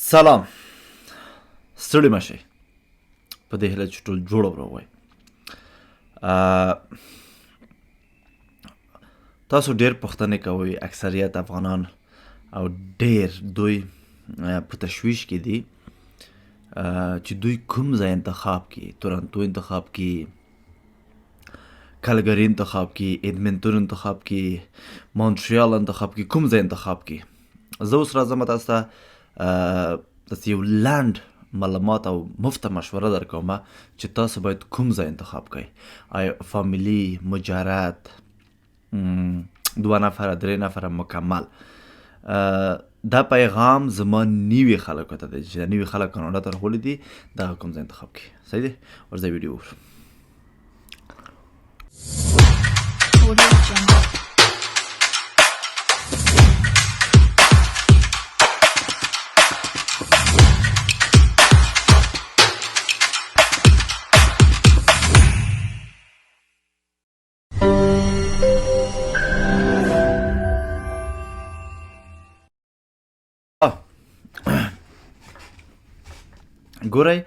سلام، ستړي مه شئ. په دې هیله چې ټول جوړ او روغ وئ. تاسو ډیر پوښتنې کوئ، اکثریت افغانان او ډیر دوی په تشویش کې دي چې دوی کوم ځای انتخاب کړي، تورنتو انتخاب کړي، کلګري انتخاب کړي، ادمنتون انتخاب کړي، مونټریال انتخاب کړي، کوم ځای انتخاب کړي. زه اوس راځم تاسو ته داسې یو لنډ معلومات او مفته مشوره درکوم چې تاسو باید کوم ځای انتخاب کړئ. آیا فامیلی، مجرد، دوه نفره، درې نفره، مکمل. دا پیغام زما نوي خلکو ته دی چې دا نوي خلک کاناډا ته راغلي دي، دغه کوم ځای انتخاب کړي. صحیح دی، ورځئ ویډیو وګورو. Audio Jungle. ګورئ،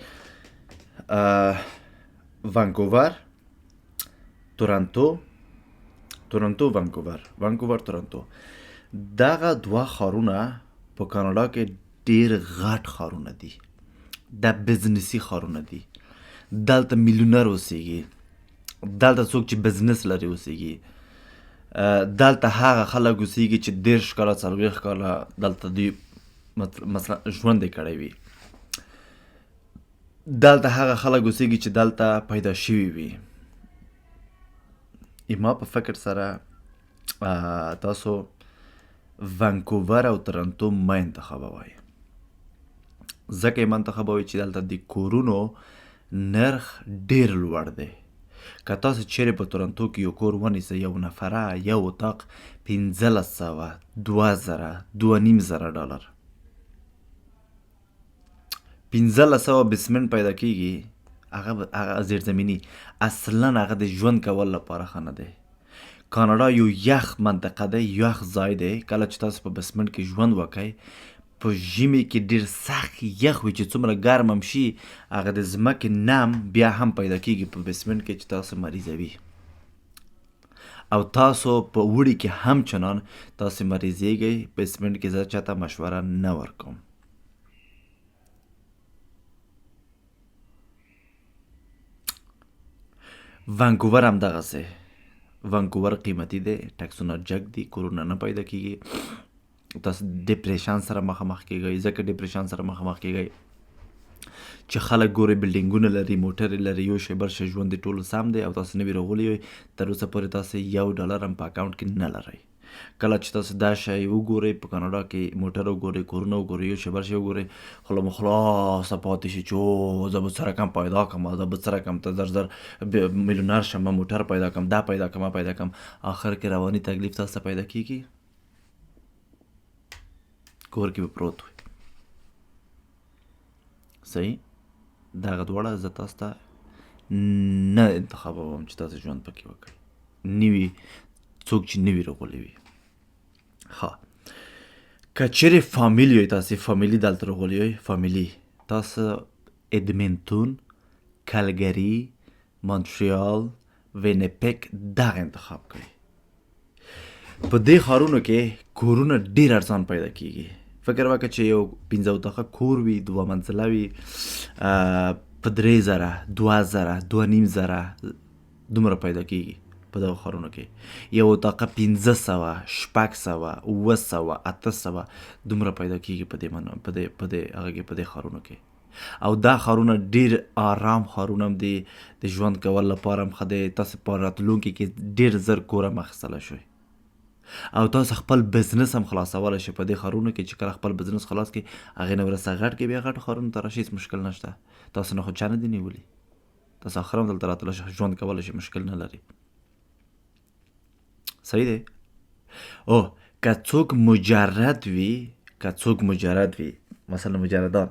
وانکوور، تورنتو، تورنتو وانکوور، وانکوور تورنتو، دغه دوه ښارونه په کاناډا کې ډیر غټ ښارونه دي، دا بزنسي ښارونه دي. دلته میلیونر اوسیږي، دلته څوک چې بزنس لري اوسیږي، دلته هغه خلک اوسیږي چې 30 کاله 40 کاله دلته دوی مثلا ژوند یې کړی وي. دلته هغه خلک اوسیږي چې دلته پیدا شوي وي. ما په فکر سره تاسو وانکوور او تورنتو مه انتخابوئ، ځکه یې مه انتخابوئ چې دلته د کورونو نرخ ډیر لوړ دی. که تاسو چیرې په تورنتو کې یو کور ونیسئ، یو نفره یو اتاق 1500، 2000، 2500 ډالر، 1500 basement پیدا کیږي. هغه زیرزمیني اصلا هغه د ژوند کولو لپاره ښه نه دی. کاناډا یو یخ منطقه دی، یخ ځای دی. کله چې تاسو په basement کې ژوند وکئ، په ژمي کې ډیر سخت یخ وي، چې څومره ګرم هم شي هغه د ځمکې نم بیا هم پیدا کیږي په basement کې چې تاسو مریضوي، او تاسو په اوړي کې هم چنان تاسو مریضیږئ. basement کې زه چاته مشوره نه ورکوم. وانکوور هم دغسې، وانکوور قیمتي دی، ټکسونه جګ دي، کورونه نه پیدا کیږي، تاسو depression سره مخامخ کیږئ. ځکه depression سره مخامخ کیږئ چې خلک ګوري بلډینګونه لري، موټرې لري، یو شی بل شی، ژوند یې ټولو سم دی او تاسو نوي راغلي یئ، تر اوسه پورې تاسو $1 هم په اکاونټ کې نه لرئ. کله چې تاسو دا شی وګورئ، په کاناډا کې موټر وګورئ، کورونه وګورئ، یو شی بل شی وګورئ، خوله مو خلاصه پاتې شي چې زه به څه رقم پیدا کړم، زه به څه رقم ته زر زر میلیونر شم، موټر پیدا کړم، دا پیدا کړم، پیدا کړم. آخر کې رواني تکلیف تاسو ته پیدا کیږي، کور کې به پروت وي. صحیح، دغه دواړه زه تاسو ته نه انتخابوم چې تاسو ژوند پکې وکړئ، نوي څوک چې نوي راغلي وي. ښه، که چیرې فامیل یئ، تاسې فامیلي دلته راغلي یئ، فامیلي تاسو ادمنتون، کلګري، مونټریال، وینیپک دغه انتخاب کړئ. په دې ښارونو کې کورونه ډیر ارزان پیدا کیږي. فکر وکړه چې یو 5 اتاقه کور وي، 2 منزله وي، په 3000، 2000، 2500 دومره پیدا کیږي په دغه ښارونو کې. یو اتاقه 500، 600، 700، 800 دومره پیدا کیږي په دې په دې، په دې هغه کې، په دې ښارونو کې. او دا ښارونه ډیر آرام ښارونه هم دي، د ژوند کولو لپاره هم ښه دی. تاسو په راتلونکي کې ډیر زر کور هم اخیستلی شئ او تاسو خپل بزنس هم خلاصولی شئ په دې ښارونو کې. چې کله خپل بزنس خلاص کړئ، هغې نه وروسته غټ کې بیا غټو ښارونو ته راشئ، هېڅ مشکل نشته. تاسو نه خو چا نه دي نیولي، تاسو اخر هم دلته راتلی شئ، ژوند کولی شئ، مشکل نه لري. صحیح دی. او که څوک مجرد وي، که څوک مجرد وي، مثلا مجردان،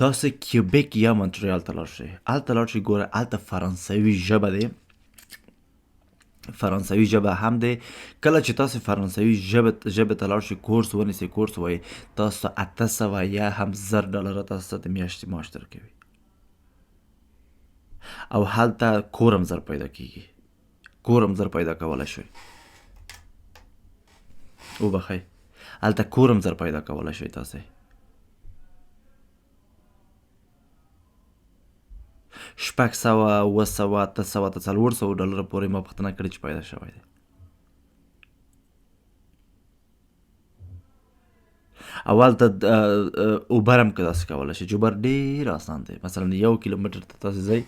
تاسو کیوبک یا مونټریال ته لاړ شئ، هلته لاړ شئ، ګوره هلته فرانسوي ژبه دی. فرانسوي ژبه هم دی. کله چې تاسو فرانسوي ژبه ته لاړ شئ، کورس ونیسئ، کورس وایي، تاسو ته 800 یا هم 1000 ډالره تاسو ته د میاشتې معاش درکوي او هلته کور هم زر پیدا کیږي، کور هم زر پیدا کولی شئ. وبخښئ، هلته کور هم زر پیدا کولی شئ تاسو. 600، 700، 800 ته 400 ډالر پورې ما پوښتنه کړې چې پیدا شوی دی. اول ته اوبر هم که تاسو کولی شئ چې اوبر ډېر اسان دی. مثلا 1 کیلومتر ته تاسو ځئ،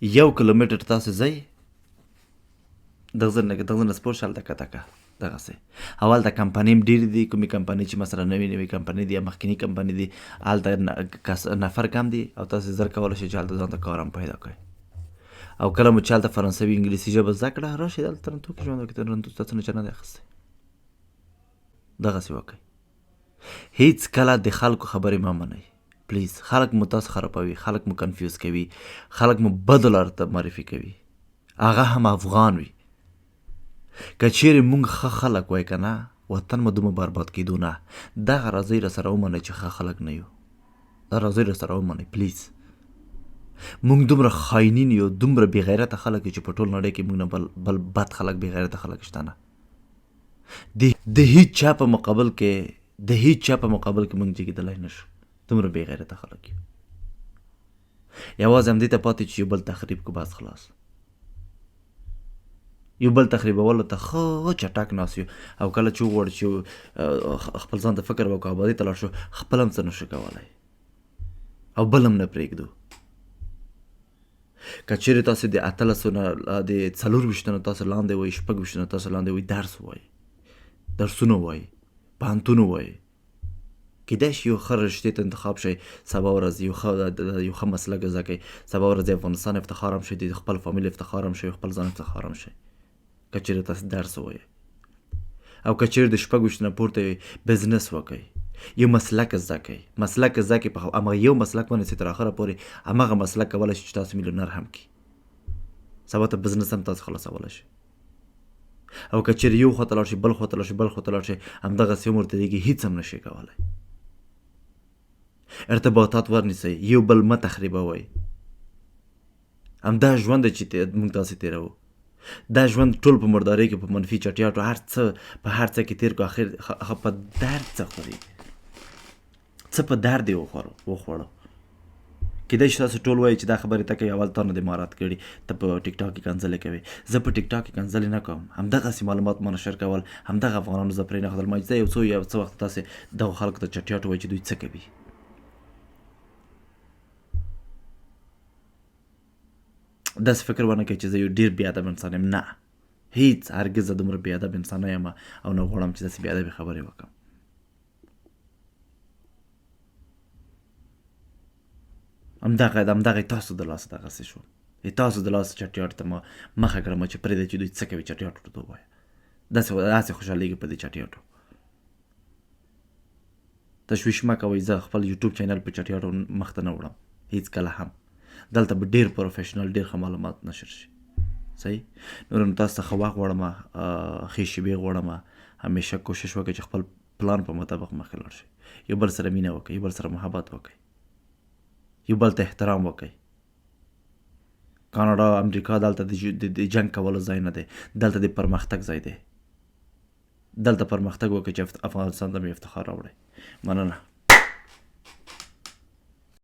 1 کیلومتر ته تاسو ځئ، دغه نه سپور شل دکه دکه دغسې. اول د کمپنۍ هم ډېرې دي، کومې کمپنۍ چې مثلا نوې نوې کمپنۍ دي یا مخکني کمپنۍ دي، هلته کس نفر کم دي او تاسو زر کولی شئ چې هلته ځان ته کار هم پیدا کړئ. او کله مو چې هلته فرانسوي انګلیسي ژبه زده کړه، راشئ دلته تورنتو کې ژوند وکړئ. تورنتو تاسو نه چا نه دی اخیستی. دغسې وکړئ. هیڅ کله د خلکو خبرې مه منئ please. خلک مو تاسو خرابوي، خلک مو confuse کوي، خلک مو بدو لارو ته معرفي کوي، هغه هم افغان وي. که چیرې مونږ ښه خلک وای که نه، وطن مو دومره برباد کېدو نه. دغه راځئ را سره ومنئ چې ښه خلک نه یو. دا راځئ را سره ومنئ please. مونږ دومره خاینین یو، دومره بې غیرته خلک یو چې په ټول نړۍ کې مونږ نه بل بد خلک، بې غیرته خلک شته نه. د هیڅ چا په مقابل کې، د هیڅ چا په مقابل کې مونږ جګېدلی نه شو، دومره بې غیرته خلک یو. یوازې همدې ته پاتې چې یو بل تخریب کو، بس خلاص. یو بل تخریبولو ته ښه چټک ناست یو او کله چې وغواړو چې خپل ځان ته فکر وکړو، آبادۍ ته لاړ شو، خپل هم څه نه شو کولی او بل هم نه پرېږدو. که چیرې تاسو د 18 نه، د 24 نه تاسو لاندې وئ، 26 نه تاسو لاندې وئ، درس ووایئ، درسونه ووایئ، پوهنتون ووایئ. کیدای شي یو ښه رشتې ته انتخاب شئ، سبا ورځ یو ښه مسلک زده کړئ، سبا ورځ د افغانستان افتخار هم شئ، د خپل فامیل افتخار هم شئ، خپل ځان افتخار هم شئ که چیرې تاسو درس ووایئ. او که چیرې د 26 نه پورته وي، business وکړئ، یو مسلک زده کړئ، مسلک زده کړئ، په هماغه یو مسلک باندې تر اخره پورې هماغه مسلک کولی شي چې تاسو میلیونر هم کړي، سبا ته business هم تاسو خلاصولی شئ. او که چیرې یو خواته لاړ شي، بل خواته لاړ شي، بل خواته لاړ شي، همدغسې عمر تېرېږي، هیڅ هم نشي کولی. ارتباطات ورنیسئ، یو بل مه تخریبوئ. همدا ژوند دی چې موږ تاسې تېروو. دا ژوند ټول په مردارۍ کې، په منفي چټیاټو، هر څه په هر څه کې تېر کړو. اخر هغه په درد څه خوري، څه په درد یې وخوړو. کیدای شي تاسو ټول وایئ چې دا خبرې ته کوي، اول تا نه د مارات کړي، ته په ټیک ټاک کې کنځلې کوي. زه په ټیک ټاک کې کنځلې نه کوم، همدغسې معلومات ما نشر کول. همدغه افغانانو زه پرې نه ښودل. ما چې یو څه وخت تاسې دغو خلکو ته چټیاټ وایي چې دوی څه کوي. داسې فکر ونه کوي چې زه یو ډیر بې ادب انسان یم. نه، هیڅ هرګز زه دومره بې ادب انسان نه یم او نه غواړم چې داسې بې ادبې خبرې وکړم. همدغه تاسو د لاسه دغسې شو، تاسو د لاسه چټیاټ ته ما مخه کړم چې پرېږده چې دوی څه کوي، چټیاټ ورته ووایه. داسې خوشحالېږي په دې چټیاټو. تشویش مه کوئ، زه خپل یوټیوب channel په چټیاټو مخته نه وړم هیڅ کله هم. دلته به ډیر professional، ډیر ښه معلومات نشر شي. صحیح، نور نو تاسو ته ښه وخت غواړم، ښې شیبې غواړم. همیشه کوشش وکړئ چې خپل پلان په مطابق مخکې لاړ شئ. یو بل سره مینه وکړئ، یو بل سره محبت وکړئ، یو بل ته احترام وکړئ. کاناډا، امریکا دلته د جنگ کولو ځای نه دی، دلته د پرمختګ ځای دی. دلته پرمختګ وکړئ چې افغانستان ته مې افتخار راوړئ. مننه.